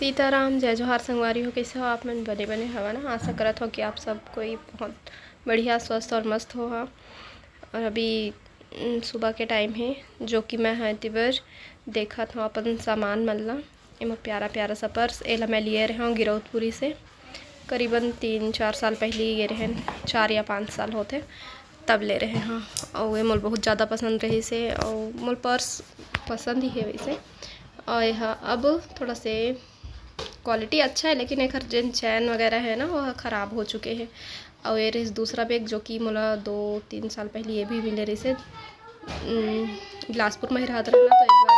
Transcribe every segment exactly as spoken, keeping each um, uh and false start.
सीताराम, जय जोहार संगवारी हो, कइसे हो आप मन? बने बने हवा ना? आशा करत हो कि आप सब कोई बहुत बढ़िया, स्वस्थ और मस्त हो हा। और अभी, उम, सुबह के टाइम हे, जो कि मैं ह एती बर देखत हव अपन सामान मन ला। एमा प्यारा प्यारा सा पर्स, एला मैं लिए रहेंव गिरौदपुरी से, करीबन तीन चार साल पहिली गे रहेन, चार या पाँच साल होथे, तब ले रहे हव। अउ ये मोला बहुत ज़्यादा पसंद रहिस हे, अउ मोला पर्स पसंद ही हे वैसे। अउ ये ह अब थोड़ा से क्वालिटी अच्छा है, लेकिन एखर जेन चैन वगैरह है ना, वो खराब हो चुके हैं। और ये रहिस दूसरा बैग, जो कि मोला दो तीन साल पहले ये भी मिले रहिस हे, उम, बिलासपुर में ही रहत रहे ना, तो एक बार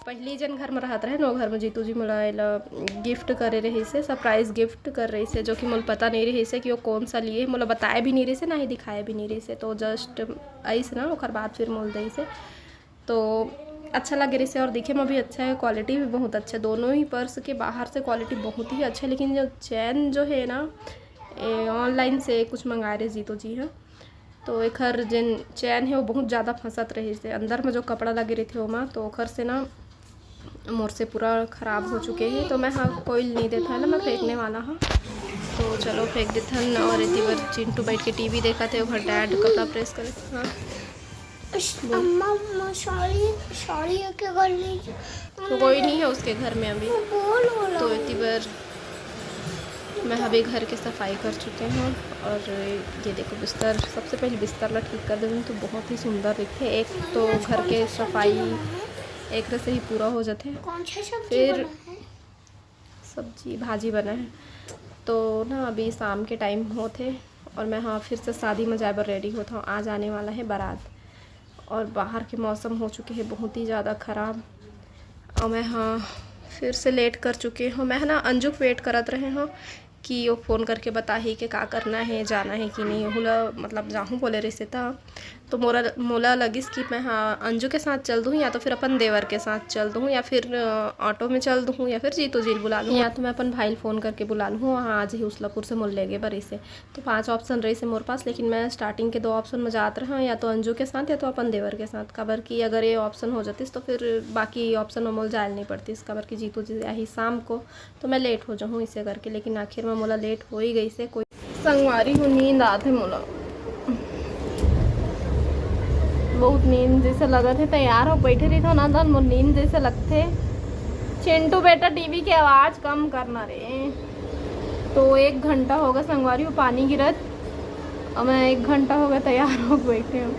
पहली जन घर में रहत रहे ना, वो घर में जीतू जी मोला एला गिफ्ट करे रहिस हे, सरप्राइज गिफ्ट कर रहिस हे, जो कि मोला पता नहीं रहिस हे कि वो कौन सा लिए, मोला बताया भी नहीं रहिस हे, ना ही दिखाया भी नहीं रहिस हे। तो जस्ट आइस ना, ओकर बाद फिर मोला देइस हे। तो अच्छा लगे रहिस हे और दिखे में भी अच्छा है, क्वालिटी भी बहुत अच्छा है। दोनों ही पर्स के बाहर से क्वालिटी बहुत ही अच्छा है, लेकिन जो चैन जो है ना, ए, ऑनलाइन से कुछ मंगाए रहे जीतो जी ह, तो एखर जेन चैन है वो बहुत ज़्यादा फंसत रहिस हे अंदर में, जो कपड़ा लगे रहिथे ओमा, तो ओखर से ना मोर से पूरा खराब हो चुके हैं। तो मैं ह कोई नहीं देता है ना, मैं फेंकने वाला हूँ। तो चलो फेंक देथन। और एती बर चिंटू बैठ के टीवी देखत हे, ओकर डैड कपड़ा प्रेस करत। हाँ, अश-, बोल। अम्मा, अम्मा, सॉरी, सॉरी, के कर लीजिए। तो कोई नहीं है उसके घर में अभी। वो बोल हो रहा तो है। एती बर मैं अभी घर के सफाई कर चुके हूँ। और ये देखो बिस्तर, सबसे पहले बिस्तर ला ठीक कर देती हूँ तो बहुत ही सुंदर दिखथे। एक तो घर के सफाई एक से ही पूरा हो जाथे। कौन सा सब्जी फिर बना है? सब्जी भाजी बना है। तो ना अभी शाम के टाइम होथे और मैं, हाँ, फिर से शादी में जाए बर रेडी होत हूँ। आज आने वाला है बारात और बाहर के मौसम हो चुके हैं बहुत ही ज़्यादा ख़राब। और मैं, हाँ, फिर से लेट कर चुके हूँ। मैं ना अंजू के वेट करत रहे हूँ कि वो फ़ोन करके बताही कि का करना है, जाना है कि नहीं। ओहू ला मतलब जाहूँ बोले रहिस हे त तो मोरा, मोला लगिस कि मैं, हाँ, अंजू के साथ चल दूँ या तो फिर अपन देवर के साथ चल दूँ या फिर, अ, ऑटो में चल दूँ या फिर जीतू जी ल बुला लूँ या तो मैं अपन भाई ल फ़ोन करके बुला लूँ, वहाँ आज ही उसलापुर से मोला लेगे बर इसे। तो पांच ऑप्शन रहिस हे मोर पास, लेकिन मैं स्टार्टिंग के दो ऑप्शन में जात रहा, या तो अंजू के साथ या तो अपन देवर के साथ, काबर कि अगर ये ऑप्शन हो जातिस तो फिर बाकी ऑप्शन में मोला जाए ल नहीं पड़तिस, काबर कि जीतू जी आही शाम को, तो मैं लेट हो जाहूँ इसे करके। लेकिन आखिर में मोला लेट हो ही गइस हे। कोई संगवारी हो, नींद आथे मोला, बहुत नींद जैसे लगत हे। तैयार हो बैठे रहिथव ना, तहन मोर नींद जैसे लगथे। चिंटू बेटा, टीवी के आवाज़ कम करना रे। तो एक घंटा हो गया संगवारी हो पानी गिरत, और मैं एक घंटा हो गया तैयार हो बैठे हूँ।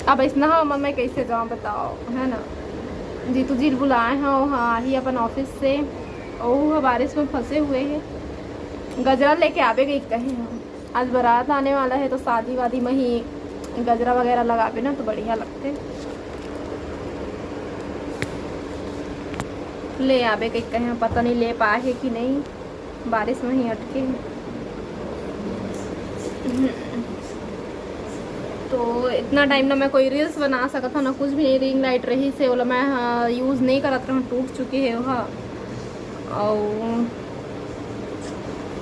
अब ऐसना हो, मैं कैसे जाऊँ बताओ, है ना? जीतू जी ल बुलाए हव, हाँ, आही अपन ऑफिस से, और वो बारिश में फंसे हुए हैं। गजरा लेके आबे गई कहे हव। आज बारात आने वाला है, तो शादी वादी में ही गजरा वगैरह लगाबे ना, तो बढ़िया लगथे। ले आबे कहिके कहे, पता नहीं ले पाए हे कि नहीं, बारिश में ही अटके हे। तो इतना टाइम ना मैं कोई रील्स बना सकत हव, ना कुछ भी। रिंग लाइट रहिस हे, ओला मैं, हाँ, यूज़ नहीं करत रहूँ, टूट चुके हे ओहा। अउ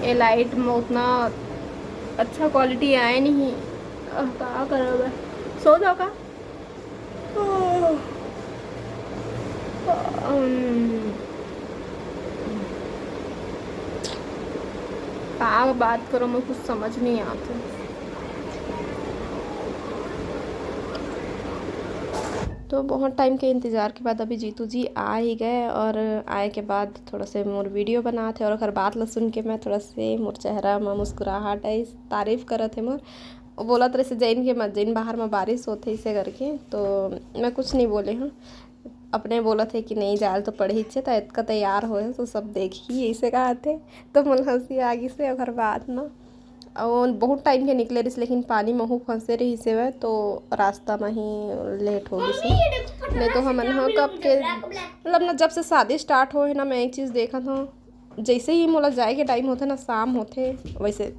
ये लाइट में उतना अच्छा क्वालिटी आए नहीं। अह, का करब? सो जाओ का? अम, का बात करो, मैं कुछ समझ नहीं आते। तो बहुत टाइम के इंतज़ार के बाद अभी जीतू जी आ ही गए, और आए के बाद थोड़ा से मोर वीडियो बनात हे, और ओकर बात ला सुन के मैं थोड़ा से, मोर चेहरा में मुस्कुराहट आई, तारीफ करत हे मोर। वो बोलत रहिस हे, "जइन के मत जइन, बाहर में बारिश होथे," इसे करके। तो मैं कुछ नहीं बोले हूँ, अपने बोलत हे कि नहीं, जाए ल तो पड़ही चे, त इतका तैयार होए तो सब देखही, इसे कहत हे। तो मोला हंसी आ गइस हे ओकर बात ना। अउ बहुत टाइम के निकले रहिस, लेकिन पानी महू फंसे रहिस हवय, तो रास्ता में ही लेट हो गइस हे। नहीं तो हमन ह कब के, मतलब ना, जब से शादी स्टार्ट होए हे ना, मैं एक चीज़ देखत हूँ, जैसे ही मोला जाए के टाइम होथे ना, शाम होथे, वैसे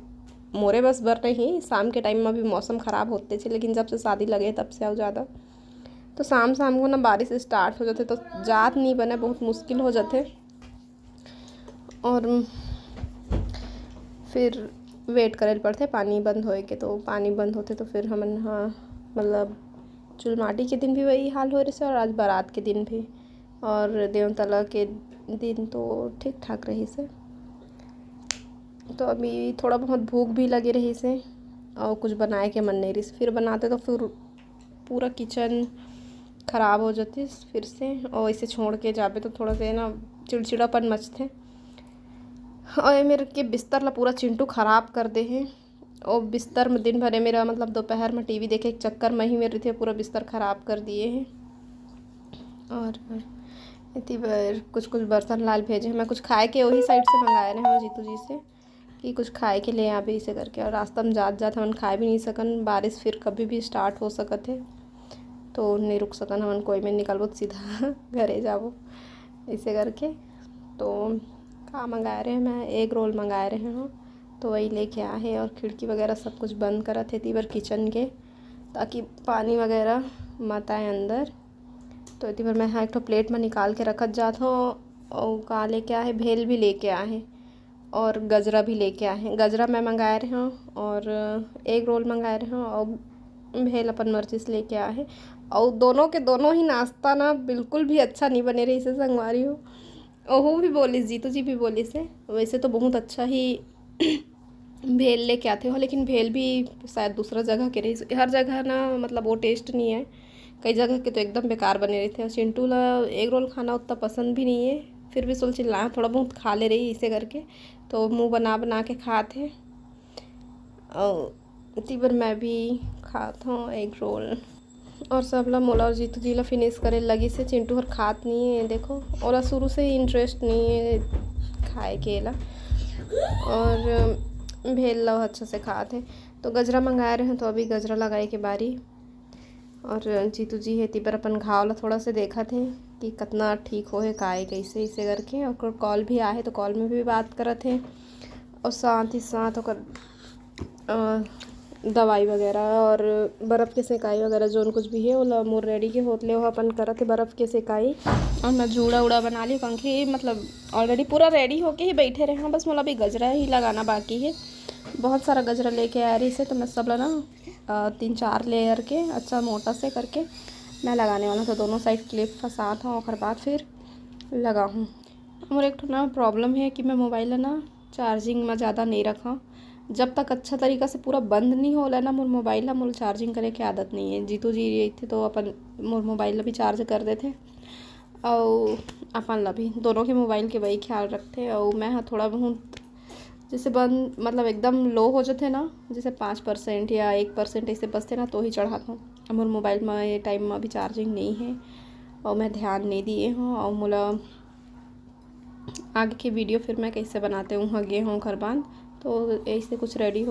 मोरे बस बर नहीं, शाम के टाइम में भी मौसम खराब होथे, लेकिन जब से शादी लगे तब से अउ ज़्यादा, तो शाम शाम को ना बारिश स्टार्ट हो जाथे, तो जात नहीं बने, बहुत मुश्किल हो जाथे। और फिर वेट करे ल पड़थे पानी बंद होए के, तो पानी बंद होथे तो फिर हमन ह, मतलब, चुलमाटी के दिन भी वही हाल हो रहिस हे और आज बारात के दिन भी। और देवतला के दिन तो ठीक ठाक रहिस हे। तो अभी थोड़ा बहुत भूख भी लगे रहिस हे और कुछ बनाए के मन नहीं रहिस। फिर बनाते तो फिर पूरा किचन खराब हो जातिस फिर से, और ऐसे छोड़ के जाबे तो थोड़ा सा ना चिड़चिड़ापन मचथे। और ये मेरे के बिस्तर ला पूरा चिंटू खराब कर दे हे। और बिस्तर में दिन भर ये मेरा, मतलब, दोपहर में टीवी देखे के चक्कर में ही मेरे थे पूरा बिस्तर खराब कर दिए हे। और इतनी बार कुछ कुछ बर्तन लाल भेजे, मैं कुछ खाए के वही साइड से मंगाए रहे हूँ जीतू जी से कि कुछ खाए के ले आबे, इसे करके। और रास्ता में जात जात हमन खाए भी नहीं सकन, बारिश फिर कभी भी स्टार्ट हो सकत हे, तो नहीं रुक सकन हमन, कोई में निकलबो तो सीधा घरे जाबो, इसे करके। तो का मंगाए रहे, मैं एग रोल मंगाए रहे हूँ, तो वही लेके आए हे। और खिड़की वगैरह सब कुछ बंद करत हे तीबर किचन के, ताकि पानी वगैरह मत आए अंदर। तो इतनी बार मैं हाँ एक ठो प्लेट में निकाल के रखत जात हूँ। और का लेके आए हे, भेल भी लेके आए हे और गजरा भी लेके आए हे। गजरा मैं मंगाए रहे हूँ और एग रोल मंगाए रहे हूँ और भेल अपन मर्जी से लेके आए हे। और दोनों के दोनों ही नाश्ता ना बिल्कुल भी अच्छा नहीं बने रहिस हे संगवारी हो। ओहू भी बोलिस, जीतू जी भी बोलिस हे, वैसे तो बहुत अच्छा ही भेल लेके आते हो, लेकिन भेल भी शायद दूसरा जगह के रहिस। हर जगह ना, मतलब, वो टेस्ट नहीं है। कई जगह के तो एकदम बेकार बने रहिथे। और चिंटू ला एग रोल खाना उतना पसंद भी नहीं है, फिर भी सोचिन ला थोड़ा बहुत खा ले रही इसे करके, तो मुँह बना बना के खात हे। और तीबर मैं भी खात हूँ एग रोल। और सब ला, मोला और जीतू जी ला फिनिश करे लगिस हे। चिंटू हर खात नहीं है, देखो, ओला शुरू से ही इंटरेस्ट नहीं है खाए के ला। और भेल ला अच्छा से खात हे। तो गजरा मंगाए रहे, तो अभी गजरा लगाए के बारी। और जीतू जी हे तीबर अपन घाव ला थोड़ा से देखत हे कि कतना ठीक होहे, का हे, कैसे, इसे करके। ओकर कॉल भी आहे, तो कॉल में भी बात करत हे। और साथ ही साथ ओकर, अ, दवाई वगैरह और बर्फ़ के सेकाई वगैरह जोन कुछ भी हे, ओला मोर रेडी के होत ले ओह अपन करत हे बर्फ़ के सेकाई। और मैं जूड़ा उड़ा बना ली, पंखे, मतलब, ऑलरेडी पूरा रेडी होके ही बैठे रहे हैं, बस मोला अभी गजरा ही लगाना बाकी है। बहुत सारा गजरा लेके आए रहिस हे, तो मैं सब ला ना, अ, तीन चार लेयर के अच्छा मोटा से करके मैं लगाने वाला हूँ। तो दोनों साइड क्लिप फंसात हूँ, ओकर बाद फिर लगाहूँ। मोर एक ठो ना प्रॉब्लम है कि मैं मोबाइल ला ना चार्जिंग में ज़्यादा नहीं रखा। जब तक अच्छा तरीका से पूरा बंद नहीं होला ना मोर मोबाइल ला, मोर चार्जिंग करे के आदत नहीं है। जीतू जी रहिथे तो अपन मोर मोबाइल ला भी चार्ज कर देथे, अउ अपन ला भी, दोनों के मोबाइल के वही ख्याल रखथे। अउ मैं हा थोड़ा बहुत जैसे बंद, मतलब, एकदम लो हो जाथे ना, जैसे पाँच परसेंट या एक परसेंट ऐसे बचथे ना, तो ही चढ़ात हूँ। अब मोर मोबाइल में ये टाइम में अभी चार्जिंग नहीं है और मैं ध्यान नहीं दिए हूँ। और मोला आगे के वीडियो फिर मैं कैसे बनाते हूँ, हाँ, गे हूँ घर बांध, तो ऐसे कुछ रेडी हो